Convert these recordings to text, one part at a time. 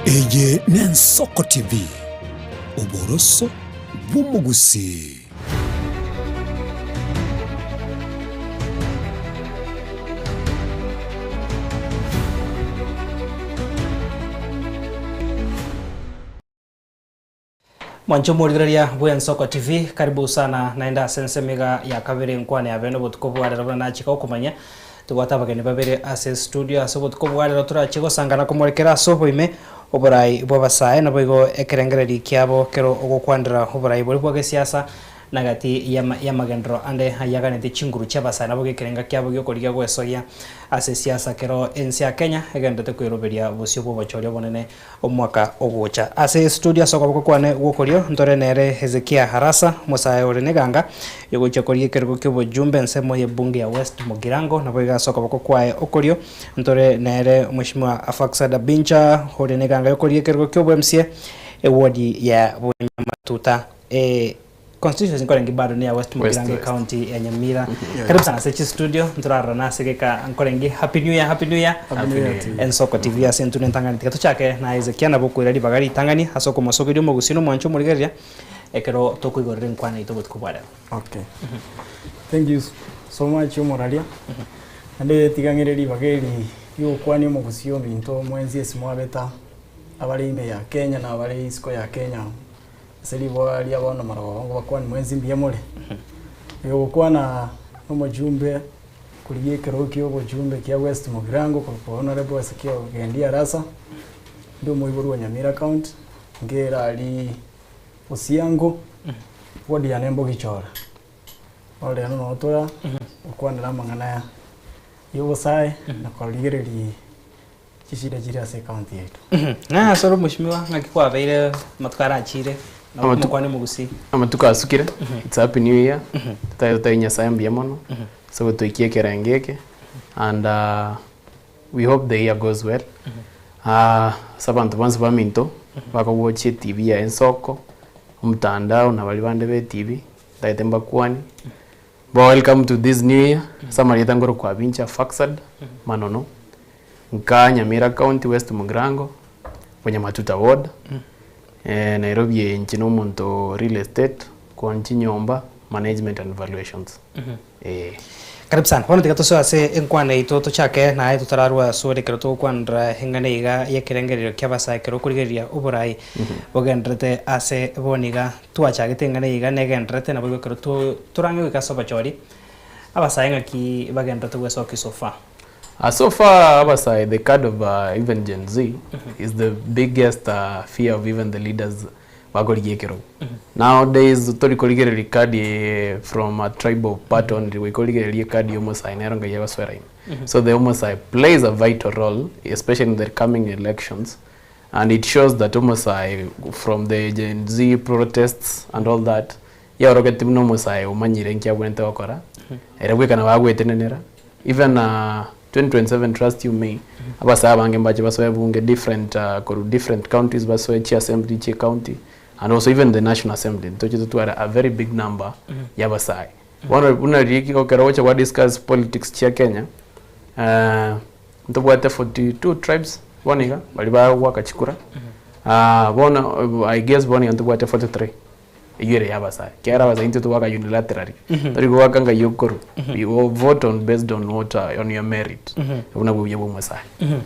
Eye n'Ensoko TV, oboroso bw'omogusii. Mwanche omorigereria bw'Ensoko TV, karibu sana naende ase ensemo iga ya kabere enkwana ya bene obotuko bwa rero buna nachika okomanya. Tobwate abageni babere ase estudio ase obotuko bwa rero torachie gosangana komorekera ase oboime oborai bw'abasae naboigo ekerengererio kiabo kero ogokwanera oborai boria bwa gesiasa na gati y'amagenderero ande ayaganetie chinguru chi'abasae nabo gekerenga kiabo gi'okorigia gwesoyia ase siasa kero ense ya Kenya egenderete kweroberia bosio bw'obochori obonene Omwaka ogocha. Ase estudio ase okoboko kwane gw'okorio ntore nere Hezekia Arasa, omosae ore neganga yogochia korigia ekerogo ki'obojumbe ensemo y'ebunge ya West Mugirango, naboigo ase okoboko kwaye okorio ntore nere Mweshimiwa Afaksad Abincha ore neganga yokorigia ekerogo ki'obwemsie ewodi ya Bunyamatuta. Constituency nkorenge bado neya West Mugirango West. ecounty ya Nyamira. Karibu sana ase chistudio ntorarorana ase geka nkorenge happy new year happy new year. Happy New Year to you. Ensoko TV ase intwe nentang'ani tiga tochake na Hezekia nabo okoira ribaga ritang'ani ase okomosokeria omogusii na omwancho omorigereria ekero tokoigorera enkwana yaito obotuko bwa rero. Okay. Thank you so much omoraria. Naende tiga ng'ire ribaga eri riogokwania omogusii ominto mwensi ase mwabeta abare ime ya Kenya na abare isiko ya Kenya. Ase riboa ria bono marogoba ngobakwanie mwensi mbuya more. Oyogokwana nomojumbe korigia ekerogo ki'obochumbe kia West Mugirango korokwa Honourable Hezekia Ogendi Arasa, inde omoiborwa o Nyamira County, nkere aria Osiango, ward yane Mbogichora. Bono rero noo tora gokwanera amang'ana y'obosae na korigereria Chishida chire ase ecounty yaito. Ng'a ase ore omweshimiwa ng'aki kwabeire amatuko arachire na Amatu- omokwane omogusii. Amatuko asukire, it's a happy new year, totari gotebia Nyasaye mbuya mono, ase gotoikia ekerengo eke, and we hope the year goes well. Ase abanto bonsi baminto, bakogochia etv ya Ensoko, omotandao na baria bande ba etv, ntagete mbakwanie, Welcome to this new year, ase amarieta nkorokwa Abincha Faxad Manono, nka Nyamira County West Mugirango, Bonyamatuta Ward, Nairobi eye inche na omonto real estate, koonia chinyomba, management and valuations, eh. Karibu sana. Bono tiga tosoe ase enkwana yaito tochake naye totararwa asore ekero togokwanera eng'ana iga y'ekerengererio ki'abasae ekero okorigereria oborai bogendererete ase bono iga twachagete eng'ana eye iga negendererete naboigo ekero to torang'e goika ase obochori abasae ng'aki bagendererete gwesokia so far. So far abasae the card of even Gen Z is the biggest fear of even the leaders bakorigia ekerogo. Nowadays tori korigereria card from a tribal part only goika origererie ecard ya omosae nero ngai egosoera ime. So the omosae plays a vital role especially in the coming elections and it shows that omosae from the Gen Z protests and all that yaorogetie buna omosae omanyire nki abwenerete gokora ere bweka nabo agwetenenera even 2027 trust you me abasae abange mbache basoe bunge different korwa different counties basoe chi assembly chie county and also even the national assembly ntoche totware a very big number ya abasae. Bono buna riria ekero ogocha gwa discuss politics chia Kenya ntobwate 42 tribes bono iga baria bagoaka chikura bono I guess bono iga ntobwate 43 eywo ere ya abasae ekiagera abasae intwe togoaka unilaterally tori goaka ngai okorwa we all vote on based on what on your merit obwo nabwo obuya bwa omosae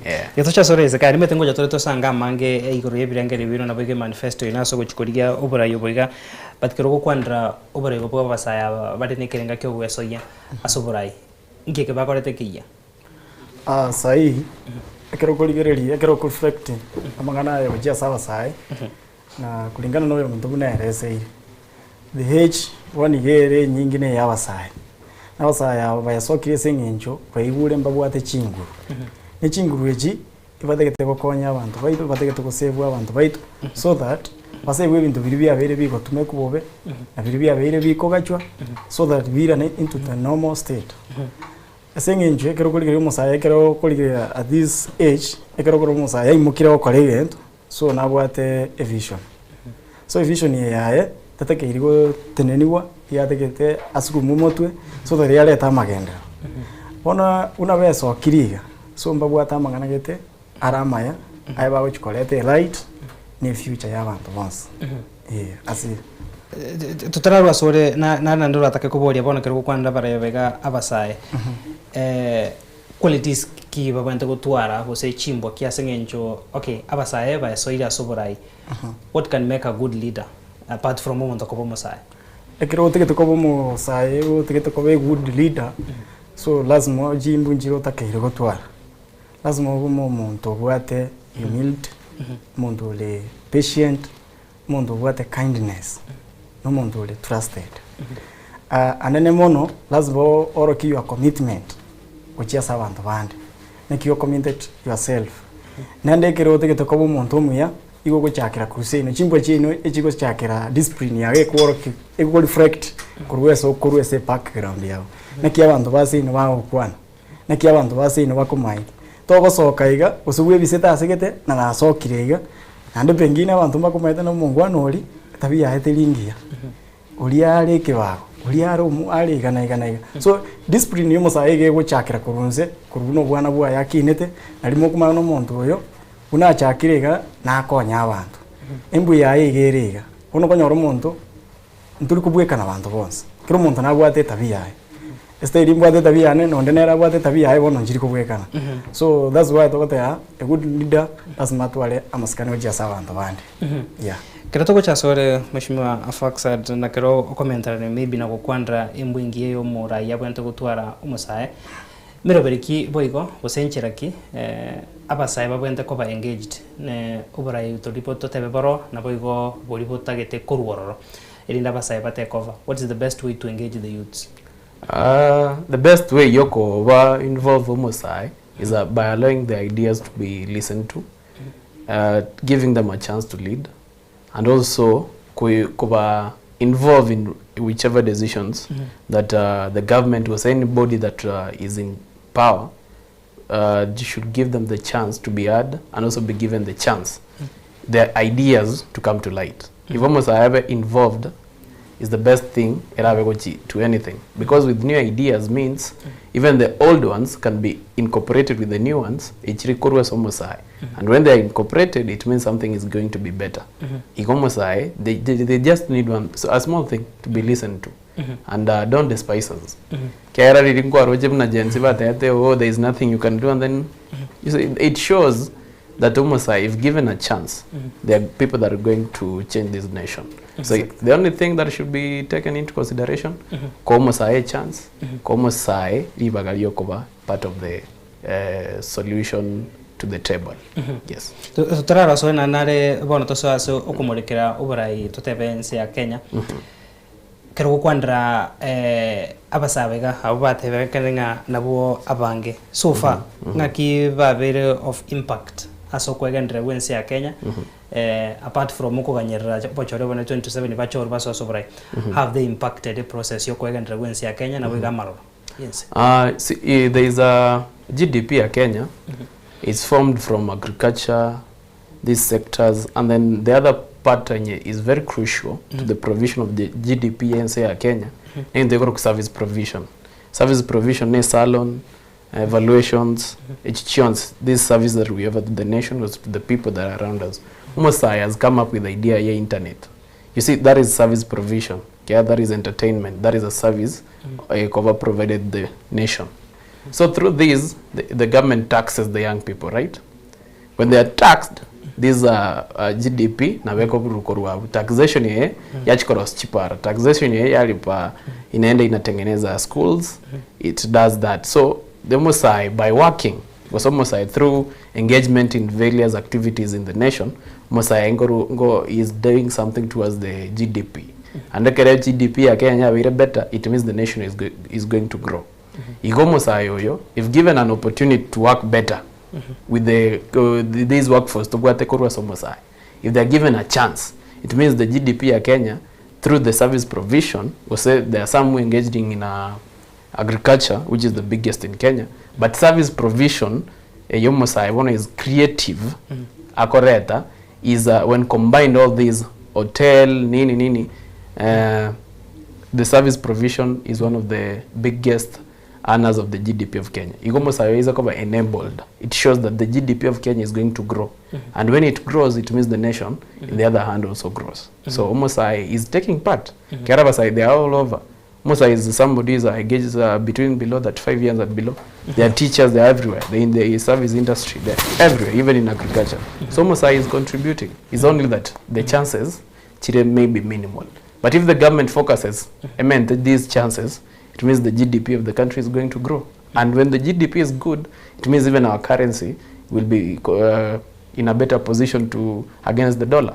eh. Getoche ase ore Hezekia, nimanyete ngocha tore tosange amange igoro y'ebirengererio bino naboigo emanifesto eye nase ogochia korigia oborai obo iga, but kero ogokwanera oborai obo bw'abasae aba bare nekerenga ki'ogwesoyia ase oborai, inki eke bakorete ekeyia? Saii, ekero okorigereria, ekero okoreflect amang'ana aya gochia ase abasae, na kulingana na oyomonto buna aereseire, the age bono iga ere enyinge na eya abasae. Na abasae aba bayasokire ase eng'encho baigure mbabwate chinguru, ne chinguru echi ebatagete gokonya abanto baito, batagete gosave abanto baito, so that basave ebinto biria biabeire bigotumekwa bobe, na biria biabeire bikogachwa, so that birane into the normal state. Ase eng'encho ekero okorigereria omosae ekero okorigereria at this age, ekero okorora omosae aimokire gokora egento, so nabwate evision. So evision eye yaye, tatakeiri goteneniwa, yatagete asukumwe omotwe, so that yarete amagenderero. Bono buna besokirie iga, so mbabwate amang'ana gete are amaya. Aye bagochi koreta elight na efuture ya abanto bonsi. Eh, ase. Totararwa asore na nare naende oratake koboria bono ekero gokwanera abarebe iga abasae qualities ki babwenerete gotwara gose chimbwa ki ase eng'encho okay abasae baesoire ase oborai what can make a good leader apart from omonto koba omosae? Ekero otagete koba omosae otagete koba a good leader so lazima chimbwa nchire otakeire gotwara. Lazima obe omonto obwate humility, omonto ore patient, omonto obwate kindness, na omonto ore trusted. Anene mono lazima oorokie your commitment gochia ase abanto bande, naki you committed yourself. Naende ekero otagete koba omonto omuya, igo ogochakera korwa seino, chimbwa chiaino echigochakera discipline yago ekworokia ego reflect korwa ase okorwa ase ebackground yago. Naki abanto ba seino bagokwana. Naki abanto ba seino bakomaete, Togosoka iga, gose bwebisete ase gete, na nasokire iga, naende pengine abanto mbakomaete na omongwana oria, etabia yaye teri engiya, oria are ekebago, oria are omo are iga na iga na iga. So, discipline ya omosae iga egochakera korwa nse, korwa buna obwana bwaye akinete, nari mokomanya na omonto oyo, buna achakire iga, nakonye abanto. Embwa yaye iga ere iga, bono okonyora omonto, ntori kobwekana abanto bonsi, kera omonto nabwate etabia yaye. Esitayiri mbwate etabia yane, na onde nere abwate etabia yaye bono nchiri kobwekana. So that's why togoteba a good leader lazima atware amasikani gochia ase abanto bande. Yeah. Ekero togocha asore Mheshimiwa Afaxad na kero okomenterania maybe na gokwanera embwa engiya ya omorai abwenerete gotwara omosae, meroberi ki boigo gose enchera ki abasae babwenerete koba engaged ne oborai toria totebe boro naboigo boria botagete korwa ororo erinde abasae ba take over, what is the best way to engage the youths? The best way yokoba involve omosae is by allowing the ideas to be listened to, giving them a chance to lead and also koba involve in whichever decisions that the government gose anybody that is in power you should give them the chance to be heard and also be given the chance their ideas to come to light. If omosae abe involved is the best thing erabe gochi to anything because with new ideas means even the old ones can be incorporated with the new ones echire korwa ase omosae and when they are incorporated it means something is going to be better. Igo omosae they just need one so a small thing to be listened to. And don't despise us. Ekiagera riria nkwaroche buna Gen Z batebete oh there is nothing you can do and then you see, it shows that omosae if given a chance there are people that are going to change this nation. So the only thing that should be taken into consideration koa omosae a chance, koa omosae ribaga riokoba part of the solution to the table. Yes. Totararosoe naende nare bono tosoe ase okomorekera oborai totebe ense ya Kenya. Ekero gokwanera abasabe iga, abwo bateberekane ng'a nabwo abange so far, ng'aki babeire of impact ase okwegenderera gw'ense ya Kenya, apart from okoganyerera obochore obonene 2027 bachorwe basoe ase oborai, how have they impacted eprocess ya okwegenderera gw'ense ya Kenya nabo iga amaroro y'ense? See, there is a GDP ya Kenya is formed from agriculture, these sectors and then the other part enye is very crucial to the provision of the GDP y'ense ya Kenya negento ekorokwa service provision. Service provision ne salon, evaluations, echi chionsi this service that we offer to the nation or to the people that are around us. Omosae has come up with the idea ya internet. You see that is service provision, yeah, that is entertainment, that is a service ekoba provided the nation. So through this the government taxes the young people, right? When they are taxed, this GDP nabo ekoburwa korwa abwo. Taxation eye yachi korosia chipara, taxation eye yaripa inaenda inatengeneza schools, it does that. So the omosae by working, gose omosae through engagement in various activities in the nation, omosae nkoru nko he is doing something towards the GDP. And ekere GDP ya Kenya yabeire better, it means the nation is is going to grow. Igo omosae oyo if given an opportunity to work better with the this workforce tobwate korwa ase omosae, if they are given a chance it means the GDP ya Kenya through the service provision gose there are some who engaged in agriculture which is the biggest in Kenya but service provision eye omosae bono is creative akoreta is when combined all these hotel nini nini the service provision is one of the biggest earners of the GDP of Kenya. Igo omosae oyo aise koba enabled, it shows that the GDP of Kenya is going to grow. And when it grows, it means the nation in the other hand also grows. So omosae is taking part. Ekiagera abasae they are all over. Omosae is somebody is engaged between below 35 years and below. They are teachers, they are everywhere. They in the service industry, they are everywhere, even in agriculture. So omosae is contributing. It's only that the chances chire may be minimal. But if the government focuses, emente these chances, it means the GDP of the country is going to grow. And when the GDP is good, it means even our currency will be in a better position to against the dollar.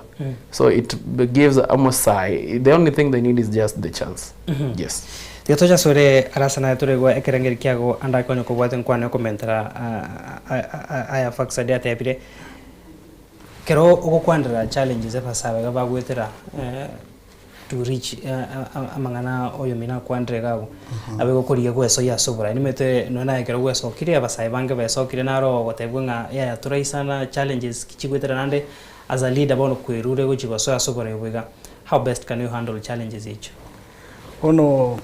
So it gives omosae, the only thing they need is just the chance. Yes. Tiga toche asore arasa naye toregwe ekerengeri kiago ande ake onye kobwate nkwane okomentera aya Faxadi atebire. Kero ogokwanera challenges abasae iga bagoetera to reach amang'ana oyomino akwanire iga abwo, nabo igo okorigia gwesoyia ase oborai. Nimanyete nonya naye ekero gwesokirie abasae bange besokirie naro ogotebiwa ng'a yaya toraisana challenges ki chigoetera naende as a leader bono kwerure gochia gosoa ase oborai obo iga, how best can you handle challenges echio? Bono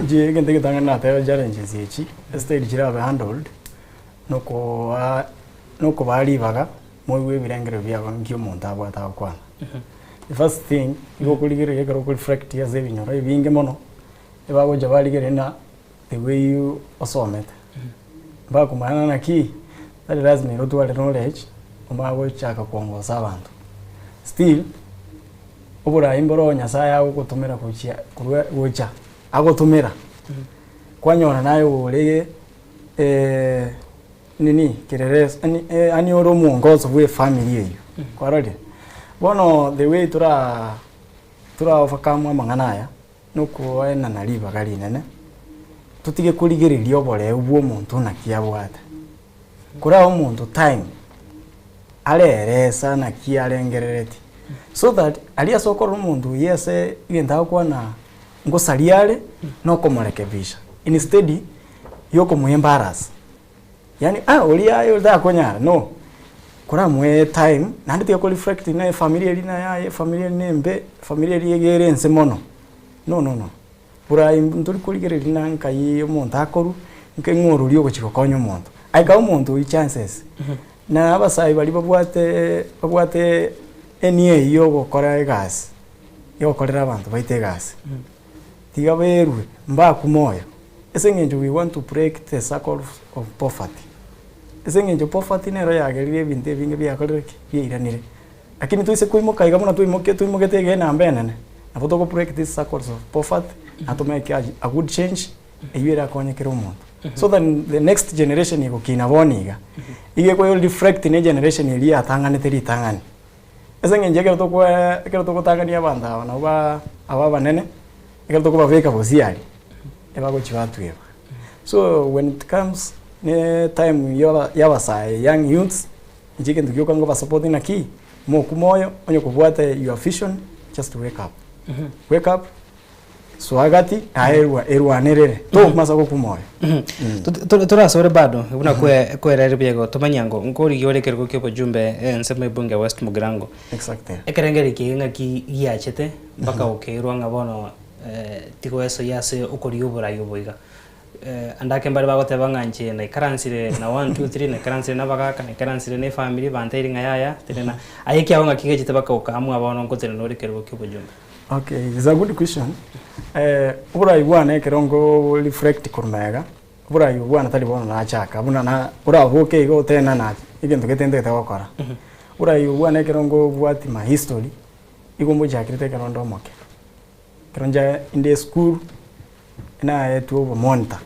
inche egento egetang'ani natebe challenges echi, estyle chirabe handled, nokoaa nokobaa ribaga moigwe ebirengererio biabo nki omonto abwate agokwana. The first thing, igo okorigereria ekero oko reflect ase ebinyoro ebinge mono, ebagocha barigereria ng'a the way you osomete, mbakomanya naki, tari lazima ere otware knowledge, omanye gochaka kuongosa abanto. Still, oborai mboro Nyasaye agogotomera gochia korwa gocha, agotomera, kwanyora naye ore nini kereresa yaani yaani ore omongoso bwa efamiri eywo, kwarorire? Bono the way tora tora overcome amang'ana aya, nokoenana ribaga rinene, totige korigereria oboreu bwa omonto naki abwate. Korae omonto time, areresa naki arengereretie, so that aria ase okorora omonto oyio ase egento agokwana ngosaria are, nokomorekebisha instead yokomoembarrass. Yaani ah oria aye otakonyara no, koramoe time naende tiga koreflect ng'a efamiri eria naye aye efamiri eria nembe, efamiri eria iga ere ense mono, no no no. Borai ntori korigereria ng'a nkai omonto akorwa, nkai ng'a ororia ogochia gokonya omonto. Aye kae omonto oyio chances, na abasae baria babwate babwate enia eyio ya ogokora egasi, ya ogokorera abanto baito egasi, tiga berwe mbakwe moyo, ase eng'encho we want to break the circle of poverty. Ase eng'encho poverty nero yagerire ebinto ebinge biakorire ki? Biairanire. Lakini toise koimoka iga buna twaimokia twaimogete iga enamba enene, nabo togo break these circles of poverty na to make a good change eywo erakonye kera omonto. So that the next generation egokina bono iga, iga eko reflect na egeneration eria yatang'anete ritang'ani. Ase eng'encho ekero tokoe ekero togotang'ania abanto aba nabo ba aba abanene, ekero tokobabeka bosio aria, ebagochia batweba. So when it comes ne time ya ya abasae young youths, inche egento gioka nkobasupport naki, mokwe moyo, onye kobwate your vision, just wake up. Wake up, soa gati, aye erwa erwanerere, tokomasa gokwa moyo. Torasore bado buna kwereri buya igo tomanye ngo nkorigia ore ekerogo kia obojumbe ensemo ebunge ya West Mugirango. Exactly. Ekerengerio kiaye ng'aki giachete mpaka okeirwa ng'a bono tigoesoyia ase okorigia oborai obo iga. Ande ake mbare bagoteba ng'a inche naikaransire na one two three, naikaransire na abagaka, naikaransire na efamiri, bantebirie ng'a yaya tenena. Aye ekiago ng'aki gechete mpaka okaamua bono nkotenena ore ekerogo kia obojumbe? Okay, it's a good question. Oborai bwane ekero nko reflect korwa magega, oborai obwo bwane tari bono nachaka buna na oraboke iga otebe ng'a egento gete ntagete gokora. Oborai obwo bwane ekero nkobwati my history, igo mbochakerete ekero nde omoke. Ekero ncha inde esukuru, naetwe obomonitor,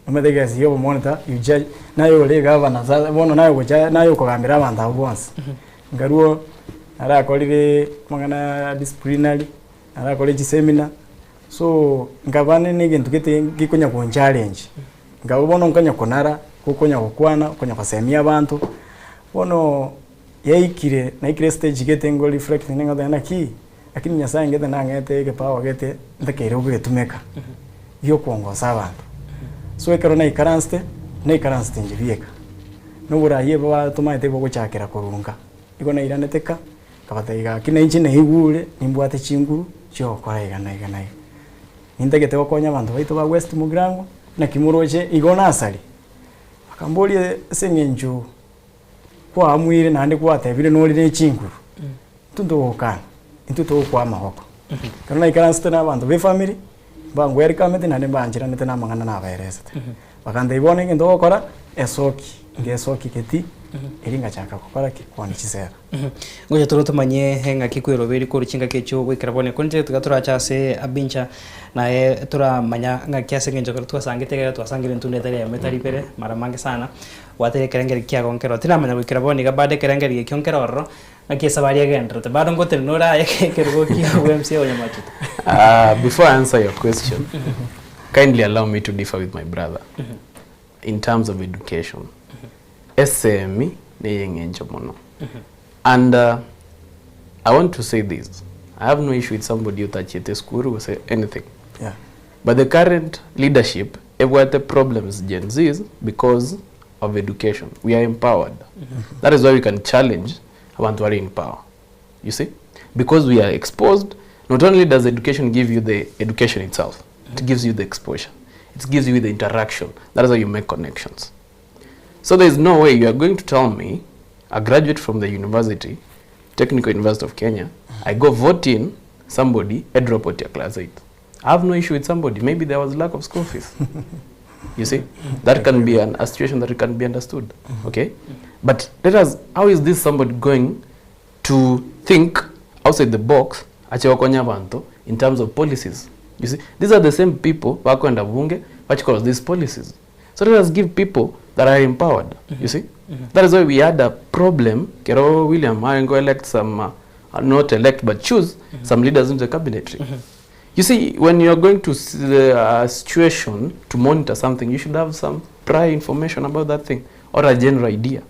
omanyete egasi ya obomonitor you judge, naye ore egavana sasa bono naye ogocha naye okogambera abanto abwo bonsi. Nkarwo narakorire amang'ana ya disciplinary, narakorire chiseminar, so nkaba na egento gete gekonya gonchallenge, nkaba bono nkonya konara, gokonya gokwana, konya gosemia abanto, bono yaikire naikire estage gete ngo reflect ningoteba naki, lakini Nyasaye ngete nang'ete egepawa gete ntakeire gogetumeka, giokoongosa abanto. So ekero naikaransete, naikaransete inche bieka, na oborai ebo batomaete bogochakera korwa nka, igo nairanete ka, nkabatebia gaki na inche naigure, nimbwate chinguru chiogokora iga na iga na iga. Nintagete gokonya abanto baito ba West Mugirango. Naki moroche igo nasari? Akamboria ase eng'encho kwaamuire naende gwatebire nore ne chinguru, intwe ntogokana, intwe togokoa amaboko. Ekero naikaransete na abanto ba efamiri, mbangwerikameti naende mbancheranete na amang'ana nabaeresete. Bakantebia bono egento ogokora, esoki, ngesoki geti, erio ngachaka gokora ki? Koonia chisera. Ngocha tore tomanye eng'aki kweroberia korwa chingaki echio goikera bono ekero tiga torache ase abincha naye toramanya ng'aki ase eng'encho ekero twasangete ekero twasangire entunda etari eyemo etari ibere mara mange sana gwateire ekerengerio kiago nkero tinamanya goikera bono iga bado ekerengerio ekio nkere ororo ng'aki esabari egendererete bado ngotenena ore aye ekerogo kia obwa-M_C_A onyamachuto. Before I answer your question, kindly allow me to differ with my brother in terms of education. Esemi neyeng'encho mono and I want to say this, I have no issue with somebody otachiete esukuru gose anything Yeah. but the current leadership ebwate problems Gen Zs because of education. We are empowered. That is why we can challenge abanto bare in power. You see? Because we are exposed, not only does education give you the education itself, it gives you the exposure. It gives you the interaction. That is how you make connections. So there is no way you are going to tell me a graduate from the university, Technical University of Kenya, I go vote in somebody, a dropout ya class 8. I have no issue with somebody. Maybe there was lack of school fees. You see, that can be an, a situation that can be understood. Okay, but let us. How is this somebody going to think outside the box ache gokonya abanto in terms of policies? You see, these are the same people bakoenda bunge bachikora these policies. So let us give people that are empowered. You see, that is why we had a problem. Kero William arengo elect some, not elect but choose some leaders into the cabinetry. You see, when you are going to the situation to monitor something, you should have some prior information about that thing or a general idea.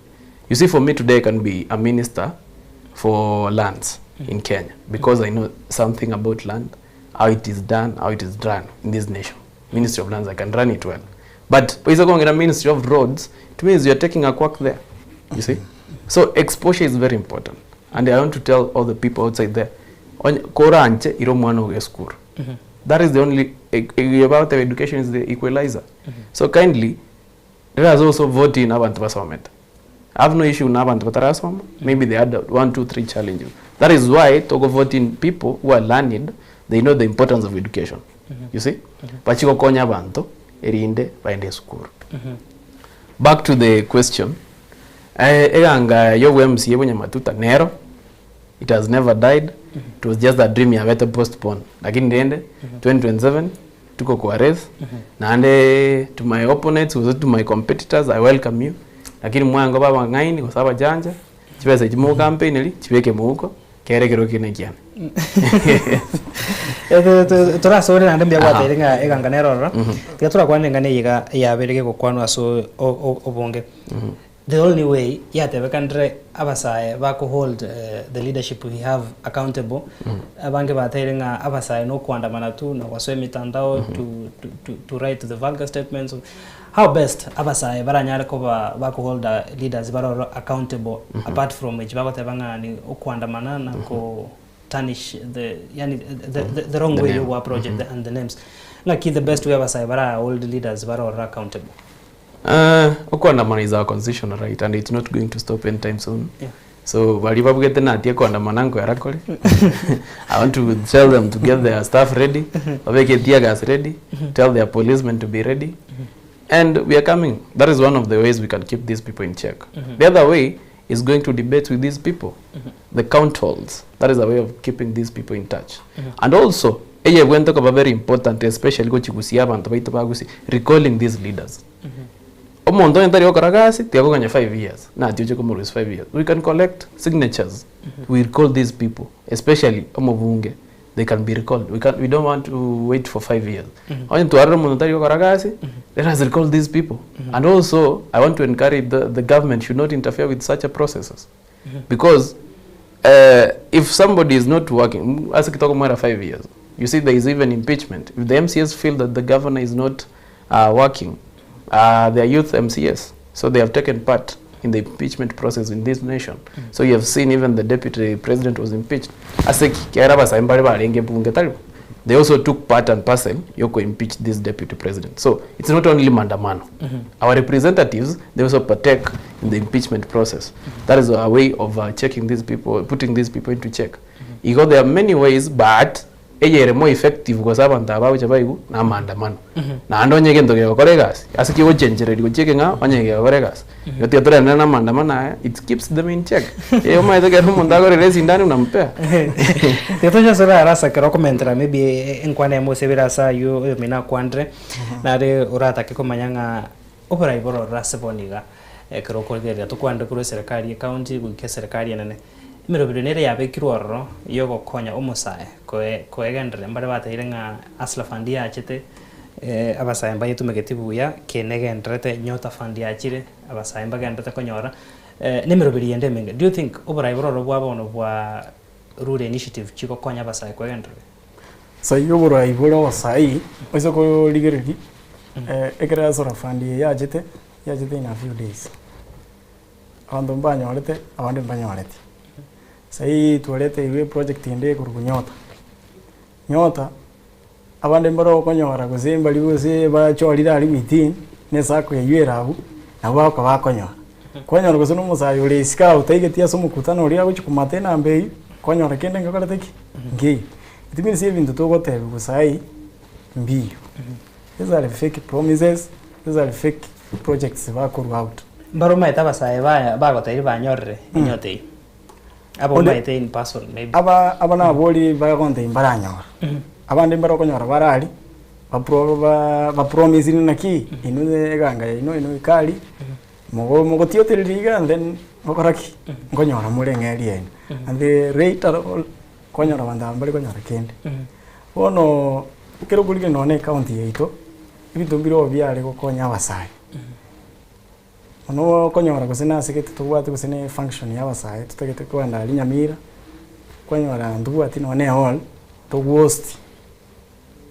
You see, for me today, I can be a minister for lands in Kenya because I know something about land, how it is done, how it is run in this nation. Ministry of Lands, I can run it well. But is going in a Ministry of Roads, it means you're taking a quack there. You see? So exposure is very important. And I want to tell all the people outside there, koranche iro mwana oge school. That is the only, about the education is the equalizer. So kindly, let us also vote in abantu basomete. I have no issue na abantu batarasoma. Maybe they had one, two, three challenges. That is why to go vote in people who are learned, they know the importance of education. You see? Bachikokonya abantu erinde baende school. Back to the question. Eganga yo MCA Bunyamatuta nero it has never died. It was just a dream yabete postpone. Lakini ndende 2027 tuko kwa race. Naende to my opponents, to my competitors, I welcome you. Lakini mwango baba ng'aini kwa sababu janja chibesa chimu campaign eri chibeke muhuko kere kero kine kiane. Torasore naende mbuya gwateire ng'a eganga nere ororo tiga torakwane ng'a niga yabere gegokwanwa ase obonge the only way yatebekanire abasae bakohold the leadership we have accountable abange bateire ng'a abasae nokoandamana tu na gwasoa emitandao to write the vulgar statements. How best abasae baranyare koba bakoholda leaders baroro accountable apart from echi bagoteba ng'a ni okoandamana na ko tarnish the yani the wrong The way name. You approach it and the names, ng'aki the best way abasae bara hold leaders baroro accountable? Okuandamana is our constitutional right and it's not going to stop anytime soon. So bari babugete natie kuandamana nkwerakore. I want to tell them to get their staff ready, babeke tear gas ready, tell their policemen to be ready. And we are coming. That is one of the ways we can keep these people in check. The other way is going to debate with these people. The councils. That is a way of keeping these people in touch. And also, eye bwento kaba very important, especially gochigusia abantu baito bagusi, recalling these leaders. Omonto onye tari gokora gasi tiagokanya 5 years natioche komorwesi 5 years. We can collect signatures, we recall these people, especially omobunge. They can be recalled. We don't want to wait for 5 years. Onye twarire omonto tari gokora gasi, let us recall these people. And also I want to encourage the government should not interfere with such a processes, because if somebody is not working as kitoko mwera 5 years, you see, there is even impeachment. If the MCS feel that the governor is not working, they are youth MCS, so they have taken part in the impeachment process in this nation. So you have seen even the deputy president was impeached. Ase kera basae mbare barenge bunge tari They also took part and parcel yoko impeach this deputy president. So it's not only maandamano. Our representatives, they also partake in the impeachment process. That is a way of checking these people, putting these people into check. Igo there are many ways, but eyere more effective gose abanto aba bagocha baigwe na amaandamano. Naende onye egento kegokora egasi, ase ki ogochenchereria gochia ekeng'ao onye kegokora egasi. Igo tiga torenderere na amaandamano aya, it keeps them in check. Eh omanyete ekero omonto akorera esindani onampea. Tiga toche ase orarasa ekero okomentera maybe enkwana eyemo gose ebere ase aywo oyomino akwanire, nare oratake komanya ng'a oborai bororire ase bono iga, ekero okorigereria tokwanire korwa eserekari ye county goika eserekari enene, emeroberi nere yabekirwe ororo ya ogokonya omosae koe koegendereria mbare bateire ng'a Hustler Fund yachete, abasae mbayetumegeti buya, kende egendererete, Nyota Fund yachire, abasae mbagendererete konyora, na emeroberi yende emenge. Do you think oborai bororo bwa bono bwa rure initiative chigokonya abasae koegendereria? Sai oborai bore obosae, oise korigereria, ekero Hustler Fund eye yachete, yachete in a few days. Abanto mbanyorete, abande mbanyoreti. Sai twareteirwe eproject ende ekorokwa Nyota. Nyota, abande mbare okonyora gose mbari gose bachorire aria within, na esacco eywo ere abwo, nabo bagoka bakonyora. Kwanyora gose na omosae ore isiko agwo taigeti ase omokutano oria agochia komata enamba eywo, kwanyora kende ngekorete ki? Nkeiyo. It means ebinto togotebiwa sai, mbiyo. These are fake promises, these are fake projects bakorwa out. Mbare omanyete abasae baya bagotebirie banyorire enyota eywo. Aba Onde- omanyete in person maybe. Aba aba nabori bagontebia mbaranyora, abande mbare okonyora bare aria, bapro ba bapromisire naki, inwe eganga yaino inwe ekari, mogo mogotiotereria iga and then mokora ki? Nkonyora more eng'eria yaino. And the rate aro kwanyora abanto aba mbari konyora kende. Bono, ekero okorigereria nonye na ecounty yaito, ebinto mbire oo biare gokonya abasae. Mono okonyora gose nase gete tobwate gose ne efunction ya abasae totagete kogenda aria Nyamira, kwanyora ntobwati nonye na ehall, togohost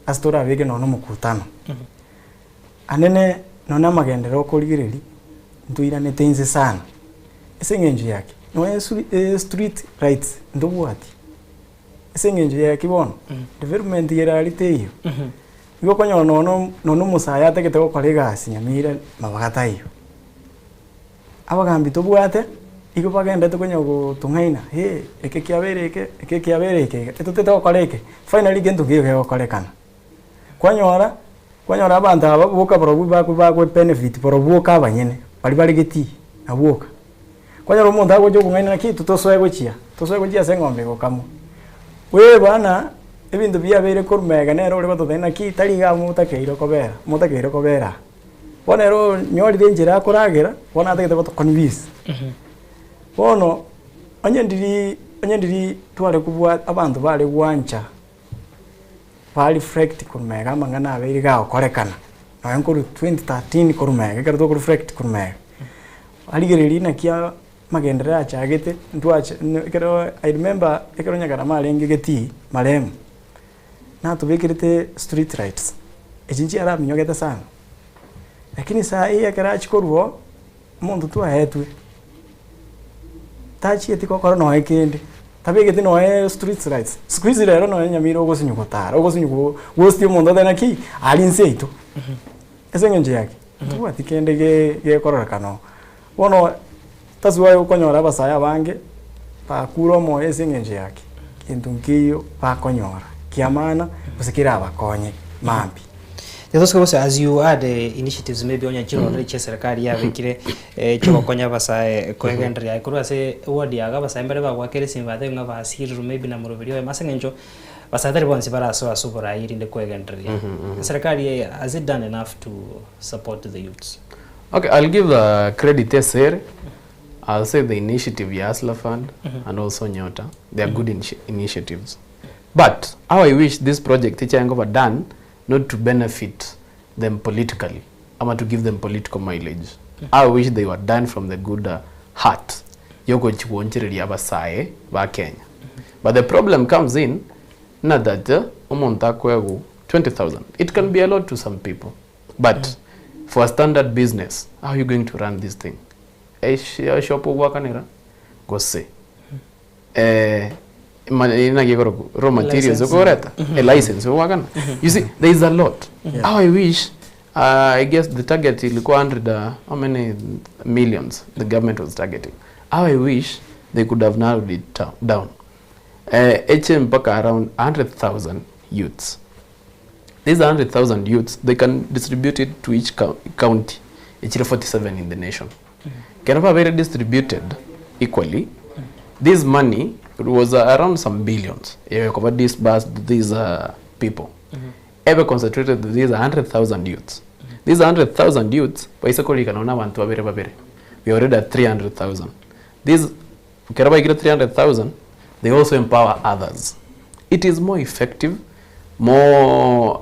ase torabeke nonye na omokutano. Anene nonye na amagenderero okorigereria, ntoiranete inse sana, ase eng'encho ya ki? Nonye esuri estreet lights ntobwati, ase eng'encho ya ki bono, development ere aria teiyo. Igo okonyora nono nonya omosae atagete gokora egasi Nyamira mabaga taiyo. Abagambi tobwate, igo bagendete konya gotong'aina eh, eke kiabeire eke, eke kiabeire eke iga, etotete gokora eke, finally gento nkeiyo kegokorekana. Kwanyora, kwanyora abanto aba boka barobwo bako bako benefit barobwo boka abanyene, baria bare getii, nabwo boka. Kwanyora omonto agocha okong'aina naki totosoe gochia, tosoe gochia ase eng'ombe egokamwa. Wee bana, ebinto biabeire korwa magega nere ore gototebia naki tari igaa motakeire kobera, motakeire kobera aa. Bono ere onyorire enchera akoragera, bono atagete goto convince. Bono, onye ndiri onye ndiri tware kobua abanto bare gwancha ba reflect korwa magega amang'ana abeire gagokorekana, nonye nkorwa 2013 korwa magega ekero toko reflect korwa magega. Arigereria naki amagenderero achagete, ntwacha ekero I remember ekero Nyagarama arenge getii marehemu, natobekerete street lights, echi nchiaraminyogete sana, lakini sai ekero achia korwa oo, omonto twaetwe, tachieti gokora nonye kende, tabegeti nonye street lights, siku hizi rero nonye Nyamira ogosinywa gotara, ogosinywa gostia omonto otebe naki, aria inse yaito. Ase eng'encho yaki, ntobwati kende ge gekororekana oo. Bono that's why okonyora abasae abange bakure omoyo ase eng'encho yaki, gento nkeiyo bakonyora kia maana gose kerabakonye mambia. Gose gose as you add initiatives maybe onye chirorire chia eserekari yabekire chiogokonya abasae koegendereria aye korwa ase eward yago abasae mbare bagoakera esimi batebie ng'a basirirwe maybe na moroberi oyomo ase eng'encho Basae tari bonsi barasoe ase oborai erinde kwegendereria. Eserekari eye has it done enough to support the youths? Okay, I'll give the credit esere. I'll say the initiative ya Hustler Fund and also Nyota. They are good initiatives. But how I wish this project ichange done not to benefit them politically ama to give them political mileage. I wish they were done from the good heart yogochi goonchereria abasae ba Kenya. But the problem comes in na that omonto akoegwa 20,000 it can be a lot to some people but for a standard business how are you going to run this thing? Eshop ogwakanera gose? Naki ekorokwa raw materials License. okoreta a license ogwakana you see there is a lot how i wish I guess the target ilikuwa 100 how many millions the government was targeting how i wish they could have narrowed it down eche mpaka around 100,000 youths these 100,000 youths they can distribute it to each county echire 47 in the nation Kero babeire distributed equally, this money was around some billions ekoba disbursed to these people ebe concentrated to these 100,000 youths. These 100,000 youths baise korika nonye na abanto babere babere, we are already at 300,000. These ekero baikire 300,000 they also empower others. It is more effective, more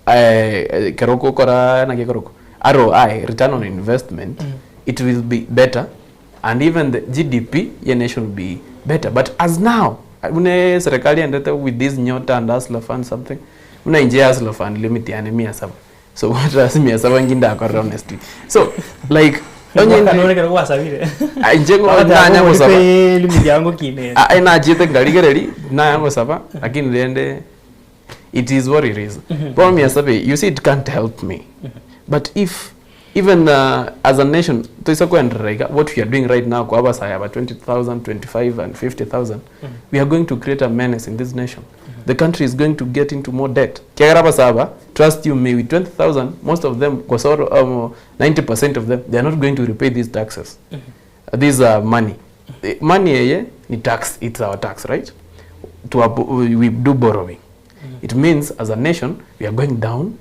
ekero ogokora naki ekorokwa ROI, return on investment, it will be better and even the GDP ye nation will be better. But as now, buna eserekari endete with this Nyota and Hustler Fund something, buna inche Hustler Fund limit yane mia saba. So what ase mia saba nki ndakorera honestly. So like onye Mwaka nore kero gwasabire. Ah, inche ngo Bagoteba nanya ng'o gosaba. oripe limit yango kinene. Ah, eh, nachete nkarigereria, naya gosaba, lakini rende it is what it is. Bono mia saba eye, you see it can't help me. But if even as a nation toise koenderera iga, what we are doing right now koa abasae aba 20,000, 25 and 50,000, we are going to create a menace in this nation. The country is going to get into more debt. Ekiagera abasae aba, trust you me, with 20,000, most of them, gose oro 90 percent of them, they are not going to repay these taxes, this money. Money eye ni tax, it's our tax, right? To we do borrowing. It means as a nation, we are going down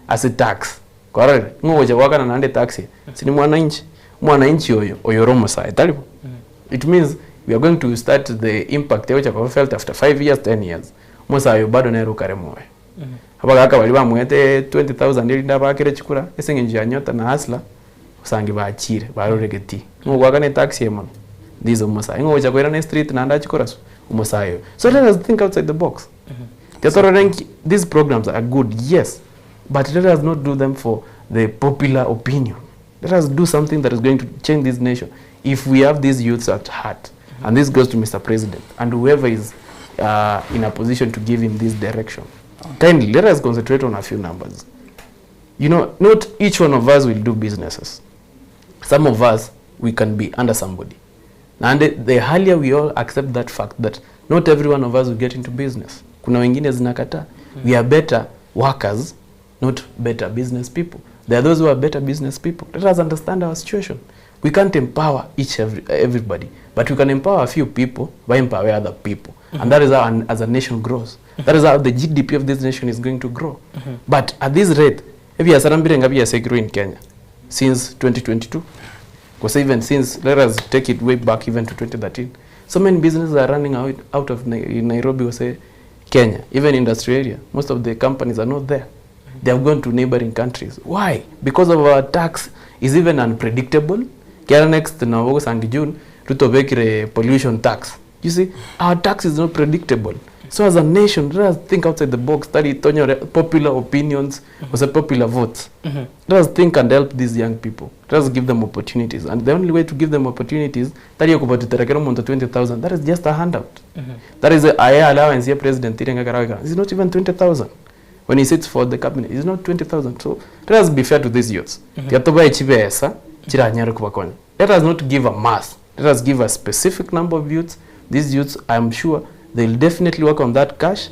as a tax. Kwarorire? Ng'o ogocha goakana naende etax eye? Ase ni mwananchi. Omwananchi oyo, oyo ore omosae, tari bo? It means we are going to start the impact egocha koba felt after 5 years, 10 years. Omosae oyo bado nere okare moyo. Abagaka baria bamoete 20,000 erinde abaakere chikura, ase eng'encho ya Nyota na Hustler, osange bachire, barure getii. Ng'o ogoakana etax eye mono? This omosae. Ng'o ogocha koirana estreet naende achie koraswa? Omosae oyo. So let us think outside the box. Tiga torore nki these programs are good, yes, but let us not do them for the popular opinion. Let us do something that is going to change this nation if we have these youths at heart. And this goes to Mr. President and whoever is in a position to give him this direction. Kindly, let us concentrate on a few numbers. You know, not each one of us will do businesses. Some of us, we can be under somebody. Naende the earlier we all accept that fact that not every one of us will get into business. Kuna wengine zinakataa. We are better workers, not better business people. There are those who are better business people. Let us understand our situation. We can't empower each every, everybody, but we can empower a few people by empower other people. And that is how an, as a nation grows. That is how the GDP of this nation is going to grow. But at this rate, ebiasara mbirenga biasekirwe in Kenya since 2022 gose even since let us take it way back even to 2013 so many businesses are running out, out of Nairobi gose Kenya even industry area most of the companies are not there they have gone to neighboring countries why because of our tax is even unpredictable kiara next nabo ogosangi June Ruto obekire pollution tax you see our tax is not predictable so as a nation let us think outside the box tari tonyore popular opinions gose popular votes Let us think and help these young people. Let us give them opportunities. And the only way to give them opportunities, tari okobatutera kera omonto 20,000, that is just a handout. That is a, aye allowance ya president ire ngakara goikara. It's not even 20,000. When he sits for the cabinet, it's not 20,000. So let us be fair to these youths. Tiga tobae chibesa chiranyare kobakonya. Let us not give a mass. Let us give a specific number of youths. These youths, I am sure, they'll definitely work on that cash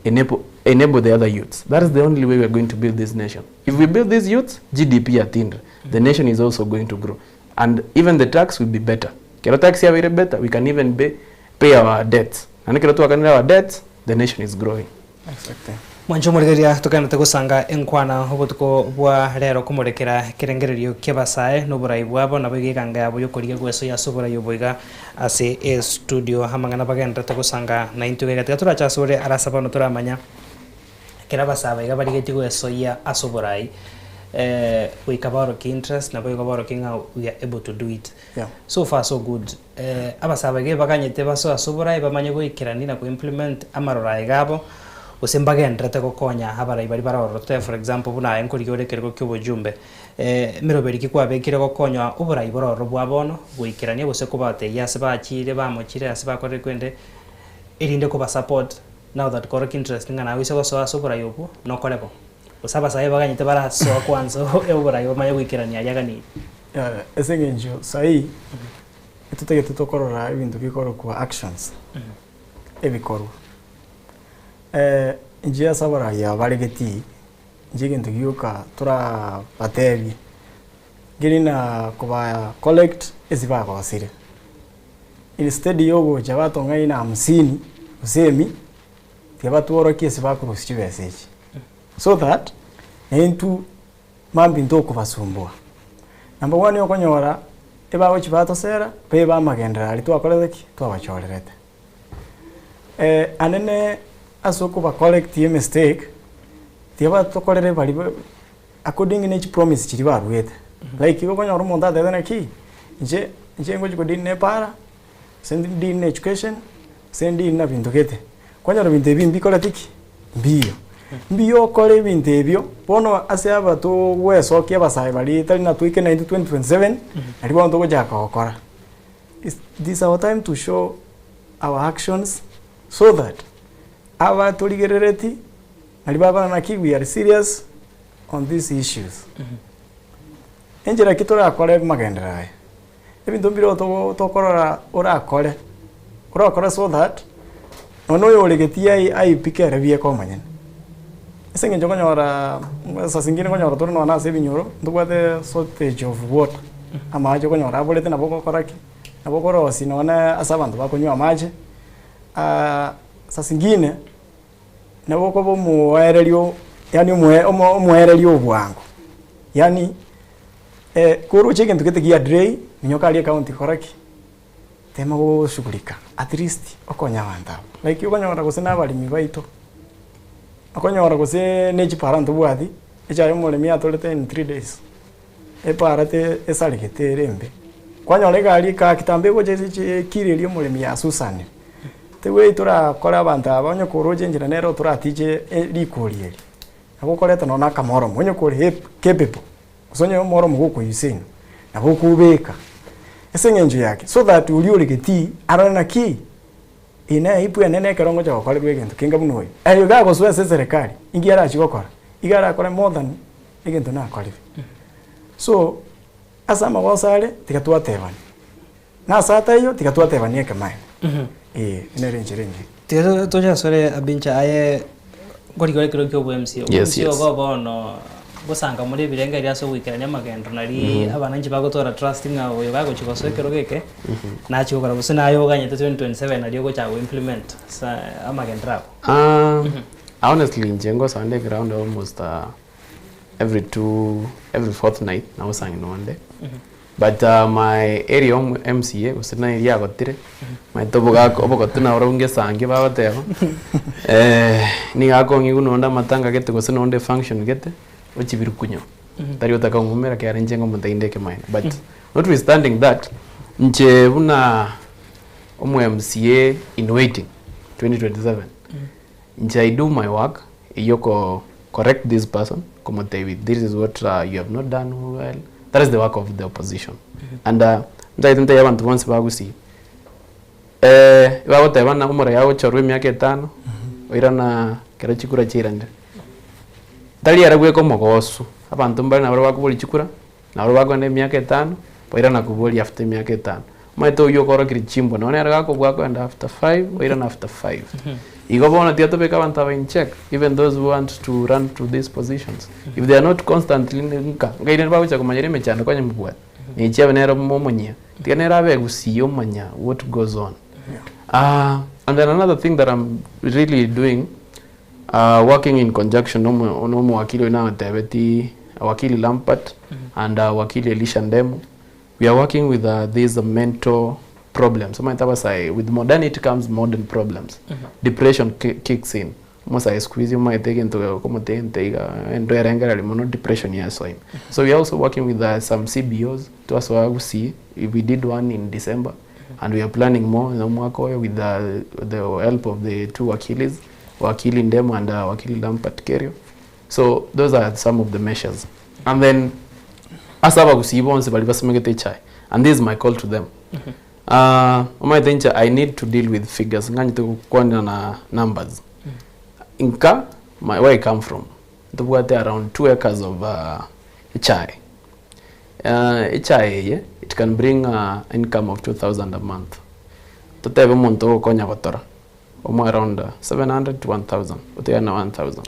enable, enable the other youths. That is the only way we are going to build this nation. If we build these youths, GDP yatindre. The nation is also going to grow. And even the tax will be better. Kero tax yabeire better, we can even pay, pay our debts. Naende kero twakanire our debts, the nation is growing. Exactly. Mwanche omorigereria togenderete gosanga enkwana obotuko bwa rero komorekera ekerengererio ki'abasae na oborai bwabo naboigo eganga yabo y'okorigia gwesoyia ase oborai obo iga ase estudio amang'ana bagenderete gosanga naintwe iga iga tiga torache asore arasa bono toramanya ekero abasae aba iga barigetie gwesoyia ase oborai goika baorokie interest naboigo baorokie ng'a we are able to do it. Yeah. So far so good abasae aba iga ebaganyete basoe ase oborai bamanye goikerania na koimplement amaroro aye iga abo. Gose mbagendererete gokonya abarai baria bare ororo. Tobe for example buna aye nkorigia ore ekerogo kia obochumbe, emeroberi ki kwabekire gokonya oborai bore ororo bwa bono goikerania gose kobatebia ase bachire bamochire ase bakorire kwende Erinde koba support now that korokia interest ng'a nawe ase gosoa ase oborai obwo nokore bo. Gose abasae baganyete barasoa kwanza oborai bamanye goikerania aria aganeirie. Ase eng'encho saii etotagete tokorora ebinto bikorokwa actions, ebikorwa. Inche ase abarai aba bare getii, inche egento gioka torabatebie, nkeri na koba collect ase bagosire. Instead ya ogocha batong'aina hamsini gose emi, tiga batworokie ase bakorusia chibesa echi. So that, naintwe mambia ntokobasumbua. Number one okonyora, ebagochia batosera, babe amagenderero aria twakorete ki? Twabachorerete. Anene ase okoba correct emistake, tiga batokorere baria ba according ne chipromise chiria baruete. Like igo okonyora omonto atebete naki, inche inche ngochi ko deal na epara, gose ndeal na education, gose ndeal na binto gete. Kwanyora ebinto ebi mbikoreti ki? Mbiyo. Mbiyo okore ebinto ebio, bono ase aba togwesokia abasae baria tari na toike naintwe 2027, nario bono togochaka gokora. Is this our time to show our actions so that aba torigerereti nario bakora naki we are serious on these issues. Enchera ki torakore amagenderero aya? Ebinto mbire togo tokorora orakore, orakore so that nonya oyoregetie ai aipike ere bieka omonyene. Ase eng'encho okonyora saa zingine okonyora tore nonya ase ebinyoro, ntobwate shortage of water, amache okonyora aborete nabo ogokora ki? Nabo okorosia nonya ase abanto bakonywa amache, saa zingine. Nabo okoba omoererio yaani omoe omo omoererio obwango, yaani koroche egento gete gia delay, minyoka aria ecounty kora ki? Tema goshughulika at least okonye abanto aba. Like okonyora gose na abaremi baito, okonyora gose na echipara ntobwati, echaye omoremi atorete in 3 days, epara te esaregete ere embe. Kwanyora egari eka kitambo egocha ase echi ekiro eria omoremi yasusanire. Tebwei torakore abanto aba onye koroche enchera nere toratiche rikori eri, nabo okoreta nonya na akamoromo, onye kore hep capable, gose onye omoromo gokoyusenwa, nabo okobeka ase eng'encho yake so that oria ore getii arore naki eye na aibu enene ekero ngocha gokorerwa egento kenge buna oyo. Aye iga agosoa ase eserekari, inki arachie gokora? Iga arakore more than egento nakorire. So, ase amagoso are, tiga twatebana. Na ase ataiyo, tiga twatebania ekemaene. Ee, nere enchera engiya. Tiga toche asore Abincha aye nkorigia ore ekero kia obo MC. Obo Yes, MC yes. obo bono gosanga more ebirengererio ase ogoikerania amagendo nari abananchi bagotora trust ng'a oyo gagochia gosoa ekerogo eke nachie gokora gose naye oganyete 2027 nario ogochaka go implement ase amagenderero abo. Honestly inche ngosoa nde eground almost every two every fortnight nagosang'ina onde but my area omo MCA gose naye riagotire maete obogaka obogotu naborobwo ngesangi bagoteba nigo akong'igwa nonde amatanga gete gose nonde efunction gete ochibire kunywa tari otaka kong'umera ekero inche ngomonto inde ekemaene but notwithstanding that inche buna omo MCA in waiting 2027 inche I do my work eywo ko correct this person komotebia this is what you have not done well that is the work of the opposition and ntagete ntebie abanto bonsi ba Gusii bagoteba ng'a omorwai agochorwa emiaka etano oirana ekero chikura chiairanire tari ere bweka omogosu abanto mbare nabo bakoboria chikura Nabo bakogenda emiaka etano, bairana koboria after emiaka etano. Omanyete oyio okorokirie chimbwa nonye nere gakobua akogenda after five, oirana after five. Igo bono tiga tobeke abanto aba in check, even those who want to run to these positions, if they are not constantly nka, nkaire bagocha komanyera emechando konya mobwate, na echi abe nere omonyia, tiga nere abe egusie omanya what goes on. And then another thing that I'm really doing, Working in conjunction na omowakili oyo nagotebetie Wakili Lampert and Wakili Elisha Ndemo, we are working with these mental problems. Omanyete abasae with modernity comes modern problems. Depression kicks in. Omosae siku hizi omanyete egento gekomotenta iga endo erengereria mono depression yasoa ime. So we are also working with some CBOs twasoa Gusii, we did one in December and we are planning more omwaka oyo with the help of the two wakilis. Wakili Ndemo and Wakili Lampert Kerio. So those are some of the measures. And then ase abagusii bonsi baria basimegete echae and this is my call to them. Omanyete inche I need to deal with figures, ng'anchete gokwanera na numbers. Nka my where I come from, ntobwate around 2 acres of echae. Echae eye it can bring income of 2000 a month. Totebe omonto ogokonya gotora, omoe around 700 to 1000, otigane na 1000.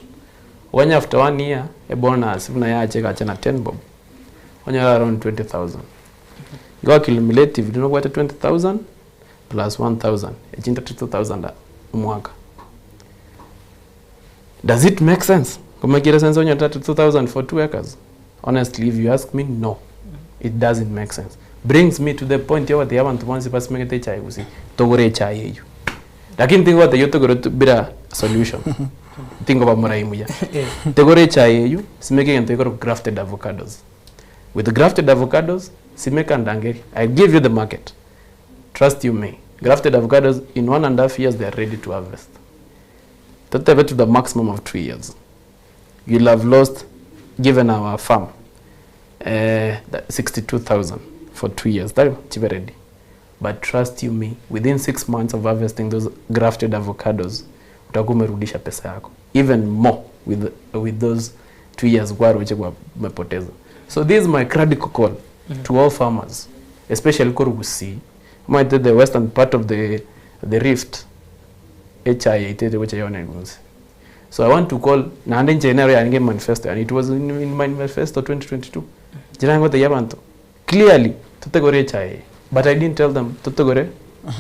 Oganye after one year, ebonus buna yacha egacha na 10 bob, onyore around 20,000. Igo accumulatively nobwate 20,000 plus 1000, echi 32,000 omwaka. Does it make sense? Komekire sense onye 32,000 for 2 acres? Honestly, if you ask me, no. It doesn't make sense. Brings me to the point yogotebi abanto bonsi basimegete echae gose togore echae eywo. Lakini tingogotebia otogore bila solution. Tingoba morai muya. Togore echae eywo, simeka egento gekorokwa grafted avocados. With grafted avocados, simeka ndangeri. I give you the market. Trust you me. Grafted avocados in 1.5 years they are ready to harvest. Totebe to the maximum of 2 years. You'll have lost, given our farm, 62,000 for 2 years. That is ready. But trust you me, within 6 months of harvesting those grafted avocados, utakuwa umerudisha pesa yako. Even more with those 2 years kwaroche kwa umepoteza. So this is my critical call to all farmers, especially Korugusi, might the western part of the rift, HI itete gocha yone gunsi. So I want to call naende inche nero yange manifesto and it was in my manifesto 2022. Jirango te yabanto. Clearly totegore HI. But I didn't tell them totegore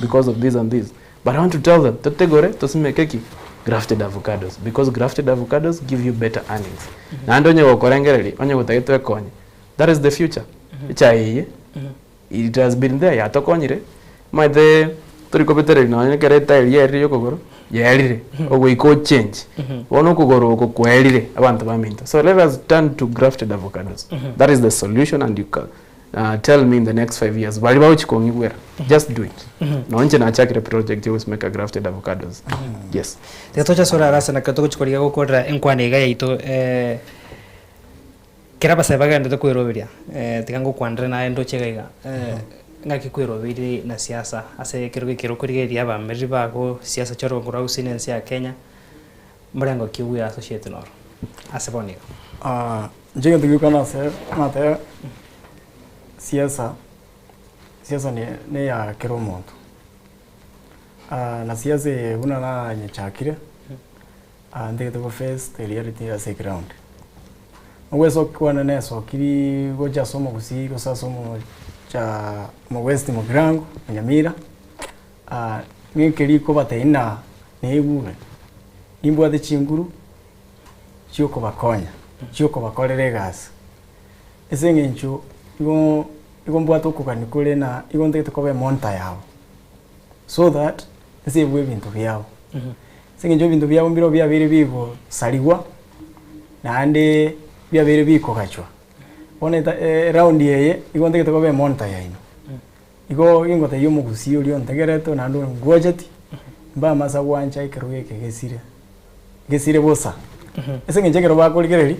because of this and this. But I want to tell them totegore tosimeke ki grafted avocados because grafted avocados give you better earnings. Naende onye gokorengereri onye gotagete ekonye. That is the future. HI it has been there yatokonyire maete torikobetereri nonye ekero etairi yerire yokogoro yerire ogoika ochange bono okogoro oko kwerire abanto baminto. So let us turn to grafted avocados. That is the solution, and you can tell me in the next 5 years bari bagochikong'igwera. Just do it. Nonche nachakire project yogosimeka grafted avocados, yes. Tiga tocha sora arase nakio togochikoriga gokorera enkwana iga yaito kera abasae bagendete kweroberia tiga ngokwanere naye ndoche iga iga ng'aki kwerobeire na siasa ase ekero gekero okorigereria abamereri bago siasa chia orogoro gusii na ense ya Kenya murengo ki obuya associate noro ase bono iga. Ah, inche egento gikwana ase nateba siasa, siasa ne ya kera omonto. Na siasa eye buna nanyechakire, ntagete go face the reality ase eground. Ogwesoki kwane nesokiri gocha ase omogusii gose ase omocha omowest mogirango, Nyamira, ng'ekeri kobatebia ng'a naigure, nimbwate chinguru chiokobakonya, chiokobakorera egasi. Ase eng'encho igo igo mbwate okogania kore na igo ntagete koba emonitor yabo so that nsebwe ebinto biabo. Ase eng'encho ebinto biabo mbiro biabeire bigosariwa naende biabeire bikogachwa. Bono eta eround eye igo ntagete koba emonitor yaino. Igo gingotebia omogusii oria ontegerete naende ongwacheti, mbamasa gwancha ekero geke gesire, gesire bosa. Ase eng'encho ekero bakorigereria,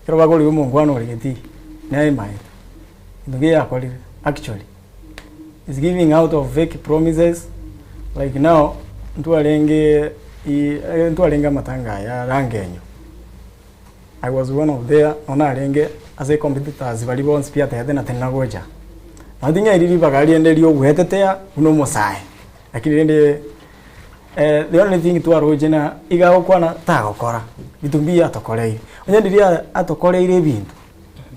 ekero bakorigia omongwana ore getii, nemaete, egento keria yakorire actually is giving out of fake promises. Like now ntwarenge ntwarenge amatanga aya Rangenyo. I was one of there nonya narenge ase competitors baria bonsi pi atebete na tari nagocha. Nonye ting'airi ribaga riende ria ogoetetea buna omosae, lakini rende the only thing twaroche na iga agokwana tagokora, binto mbiya atokoreire. Onye ndiria atokoreire ebinto,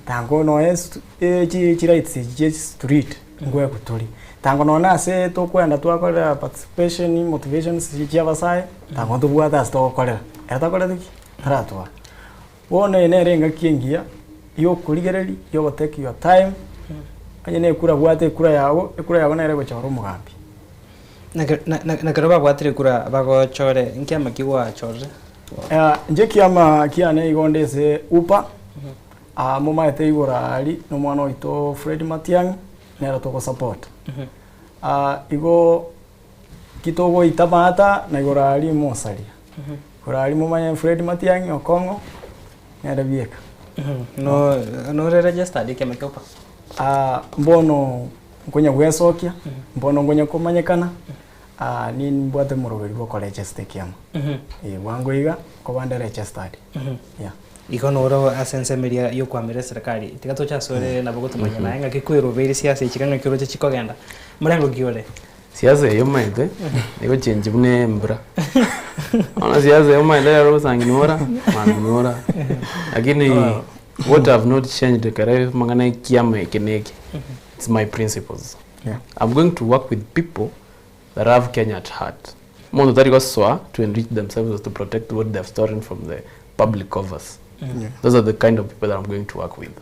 tango nonya chirights echi chia street nkoegwa tore. Tango nonya na ase tokoenda twakorera participation, motivations chia abasae, tango ntobwate ase togokorera. Ere takoreti ki? Taratwara. Bono eye nere engaki engiya, yokorigereria, yogotake your time, onye na ekura bwate ekura yago, ekura yago nere egochora omogambi. Nakero babwatire ekura bagochore nkiama ki gwachorire? Inche kiama kiane igo onde ase UPA, momaete igoro aria na omwana oito Fred Matiang'i, nere togosupport. Igo ki togoita maata na igoro aria mosaria. Igoro aria momanye Fred Matiang'i Okong'o, nere bieka. No nore registered ekiama kia UPA? Mbono. Nkonya gwesokia, mbono nkonya komanyekana, nimbwate omoroberi bwa okoregister ekiama. Eh, bwango iga, nkoba nde registered. Yeah. Igo noro ase ensemo eria yokoamera eserekari, tiga toche asore nabo gotomanya naye ng'aki kwerobeire siasa echi ng'aki oroche chikogenda, morengo ki ore? Siasa eye omanyete, egochengi buna embura. Bono siasa eye omanyete rero ogosangi nora, mambia nora. Lakini what have not changed ekero amang'ana ekiama eke na eke, it's my principles. Yeah. I'm going to work with people that have Kenya at heart. Omonto tari gosoa to enrich themselves or to protect what they have stolen from the public coffers. Yeah. Those are the kind of people that I'm going to work with.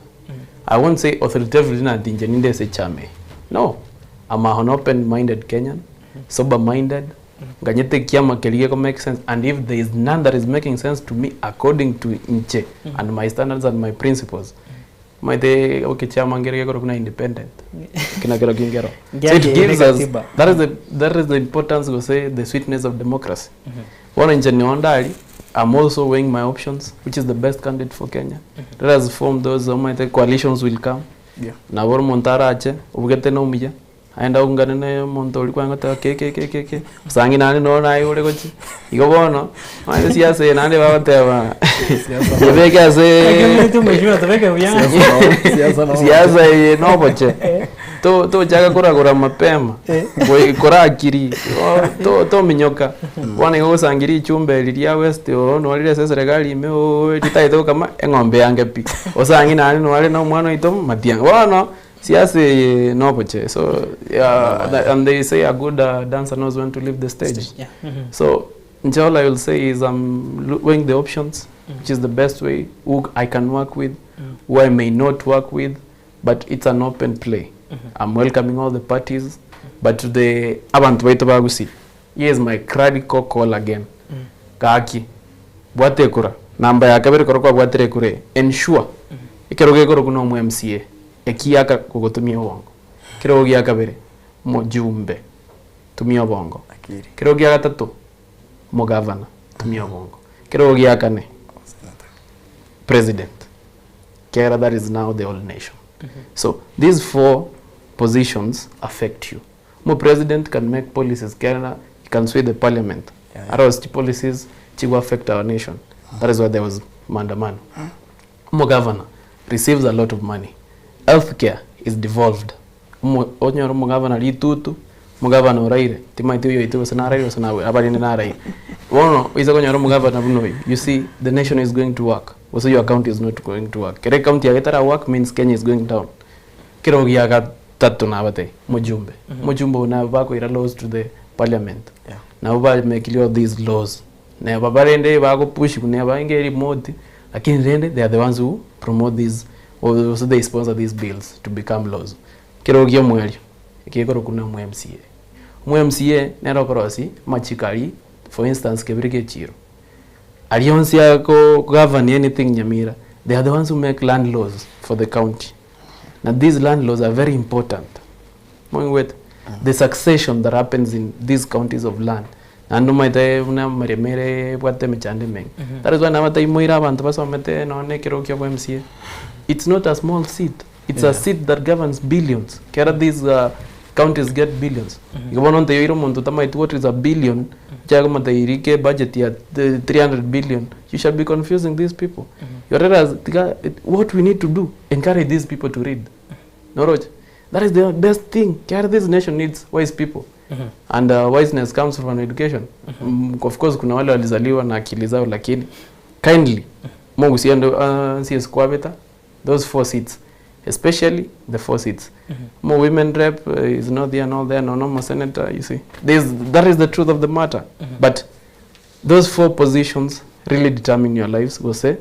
I won't say authoritatively ng'a inche ninde ase echama eye. No, I'm an open minded Kenyan, sober minded, nganyete ekiama keria geko make sense and if there is none that is making sense to me according to inche and my standards and my principles, Omanyete ekechiama nkere gekorokwa buna independent, eki nakero kinkero. So it Ngiakeire gives us, katiba. that is the, that is the importance gose the sweetness of democracy. Bono inche nigo ndari, I'm also weighing my options, which is the best candidate for Kenya. Let us form those omanyete coalitions will come. Yeah. Nabo omonto arache, obugete na omuya, Aende aungane na omonto oria kwang'a goteba ke ke ke ke ke, osang'e naende noro naye ore gochia. Igo bono, omanyete siasa eye naende bagoteba yebeke ase siasa eye na oboche, to tochaka koragora mapema, goi korakiri to tominyoka. Bono igo ogosangia richumbe eri ria west oo norire ase eserekari ime ooh ritagete gokama eng'ombe yange pi, osang'e naende nore na omwana oito matiang'i. Bono. Siasa eye noboche so yeah, and they say a good uh, dancer knows when to leave the stage. Yeah. So nche all I will say is I'm lo- weighing the options, which is the best way, who I can work with, who I may not work with, but it's an open play. I'm welcoming all the parties, but to the abantu baito bagusi, here is my critical call again. Gaki, bwata ekura, namba ya kabere koro kwabwatire ekura eye, ensure, ekero gekorokwa na omo MCA, Ekiaka gogotumia obongo. Kerogo gia kabere, mojumbe, tumia obongo. Akili. Kerogo gia gatato, omogavana, tumia obongo. Kerogo gia kane, president. Ekiagera that is now the whole nation. So these four positions affect you. Omopresident can make policies ekiagera he can sway the parliament. Yeah, yeah. Arose chipolicies chigo affect our nation. That is why there was maandamano. Omogavana receives a lot of money, health care is devolved, omo onyore omogavana ritutu, omogavana oraire, timaeti oyo oito gose naraire gose nabwe abarende naraire. Bono oise konyora omogavana buna oyo, you see the nation is going to work, gose your county is not going to work. Kera ecounty yago etara work means Kenya is going down. Kero gia gatato nabatebie, omojumbe, omojumbe oyo nabo bakoira laws to the parliament, Yeah. nabo bamekire all these laws. Neba barende bagopush buna abange remote lakini rende they are the ones who promote these or also they sponsor these bills to become laws. Kero kia omwerio ekekorokwa buna omo MCA. Omo MCA nere okorosia amachiko aria for instance kebere kia echiro. Aria onsi ako govern anything Nyamira they are the ones who make land laws for the county. Na these land laws are very important. Moigwete? The succession that happens in these counties of land naende omanyete buna amaremo ere ebwate emechando emenge. That is why nabatebi moire abanto basomete nonye na ekerogo kia obo MCA. It's not a small seat, it's a seat that governs billions. Ekero these counties get billions. Igo bono nteyoire omonto otamanyeti what is a billion, ochake komotebia rika ebudget ya 300 billion, you shall be confusing these people. You realize tiga what we need to do, encourage these people to read. Noroche? That is the best thing. Kiagera this nation needs wise people. And wiseness comes from an education. Of course kuna wale walizaliwa na akili zao lakini kindly mogusia ndo nsi kwabeta those four seats especially the four seats. Mo women rep is not there not there no no more senator you see. This that is the truth of the matter. But those four positions really determine your lives gose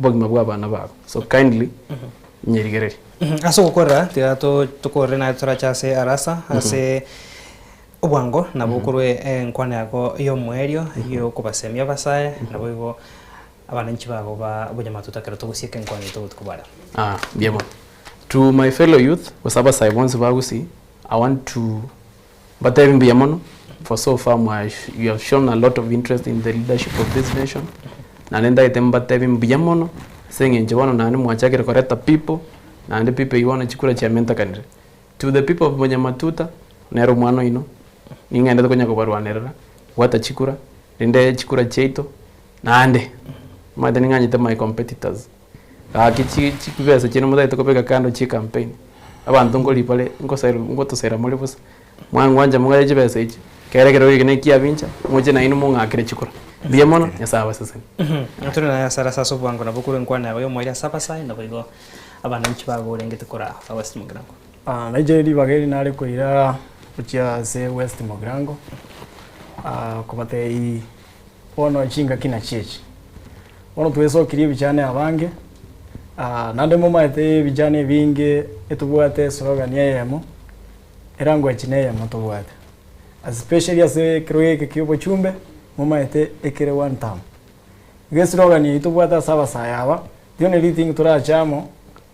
obogima bwa abana bago. So kindly nyerigererie. Ase ogokorera, tiga tokorere naye torache ase arasa, ase obwango, nabo okorwe enkwana yago y'omoerio, y'okobasemia abasae, naboigo abananchi bago ba obonyamatuta ekero togosieka enkwana yaito obotuko bwa rero. Ah, mbuya mono. To my fellow youth, gose abasae bonsi ba Gusii, I want to mbatebi mbuya mono for so far mwa you have shown a lot of interest in the leadership of this nation, naende ntagete mbatebi mbuya mono ase eng'encho bono naende mwachakire koreta people, naende people eywo bono chikura chiamentakanire. To the people of Monyamatuta, nere omwana oino, ning'endete konya kobarwanerera, bwata chikura, rende chikura chiaito, naende, omanyete ning'anyete my competitors, gaki chi chibesa chiaino motagete kobeka kando chie campaign, abanto nkori bare ngosairwa ngotosaira more bosa, mwangwancha mogaye chibesa echi, kere ekero eke na ekiabincha, moche nainwe mong'akere chikura. Mbuya mono, Nyasaye abasesenie. Tore naye ase arase ase obwango nabo korwa enkwana yabo y'omoerio ase abasae naboigo abananchi bagorengete koraa aba West Mugirango. Nainche ribaga eri nare koira gochia ase West Mugirango, kobatebia bono chingaki nachio echi. Bono twesokirie ebichane abange, naende momaete ebichane ebinge etobwate eslogan eyemo, elanguage neyemo tobwate. Especially ase ekero eke kia obochumbe, momaete ekere one term. Igo eslogan eyio tobwate ase abasae aba, the only thing torache amo,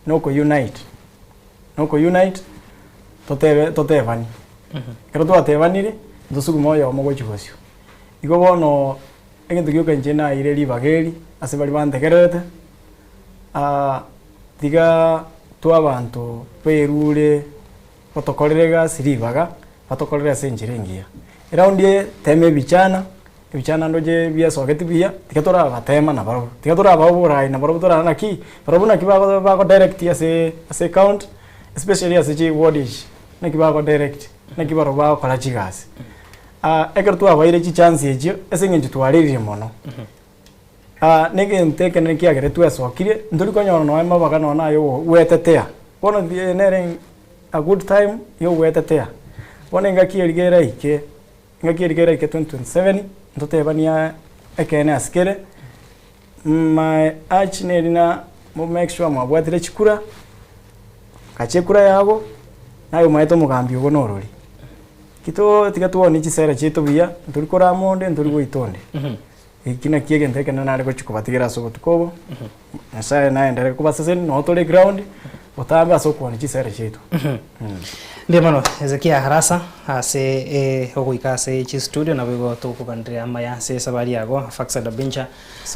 noko unite. Noko unite, totebe totebani. Ekero twatebanire, ntosugume oyomo gochia bosio. Igo bono, egento gioka inche naeire ribaga eri, ase baria bantegererete, tiga twabanto baerure batokorere egasi ribaga, batokorere ase enchera engiya. Eraundi eye, tema ebichana, ebichana ndoche biasogeti buya, tiga torabatema nabarobwo, tiga torabae oborai nabarobwo torare naki, barobwo naki bago bago direct ase ase ecounty, especially ase chiward echi, naki bago direct, naki barobwo bagokora chigasi. Ekero twabaire chichansi echio, ase eng'encho twarerire mono, na egento ekenene kiagera twesokirie, ntori konyora nonye mabaga nonye naye gwetetea. Bono nere a good time ya ogwetetea. Bono engaki eria eraike, engaki eria eraike 2027, ntotebanie ekeene ase kere, my urge neri ng'a mo make sure mwabwatire chikura, gacha ekura yago, naye omanyete omogambi ogo norori. Ki too tiga twonie chisera chiaito buya, ntori korama onde, ntori goita onde. Eki nakio egento ekenene nare gochia kobatigera ase obotuko obo, Nyasaye naenderere kobasesenia, noo tore ground, botambe ase okwonia chisera chiaito. Mbuya mono Hezekia Arasa ase ogoika ase chistudio naboigo tokoganderia amaya ase esabari yago Faxad Abincha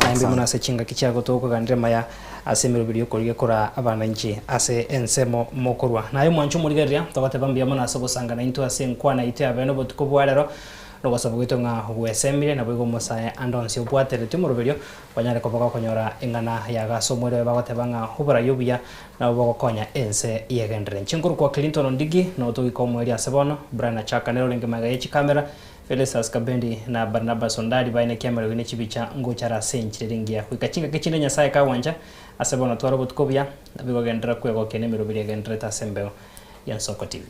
naye mbuya mono ase chingaki chiago tokoganderia amaya ase emeroberi yokorigia koraa abananchi ase ensemo mokorwa. Naye omwancho omorigereria togoteba mbuya mono ase ogosanga naintwe ase enkwana yaito ya bene obotuko bwa rero nogosaba gwaito ng'a gwesemire naboigo omosae ande onsi obwateretie omoroberio Banyare koba gokonyora eng'ana yago ase omweri oye bagoteba ng'a oborai obuya nabwo bogokonya ense yegenderere. Inche nkorokwa Clinton Ondigi, noo togoika omweri ase bono, Brian Achaka nere orenge magega ye chikamera, Felicitas Kabendi na Barnabas Ondari baye nekiamerero ne chibicha ngocha are ase enchera ere engiya. Goika chingaki chinde Nyasae kagwancha, ase bono tware obotuko obuya, nabigogenderera kwegokia nemeroberi egendererete ase embeo ya Nsoko TV.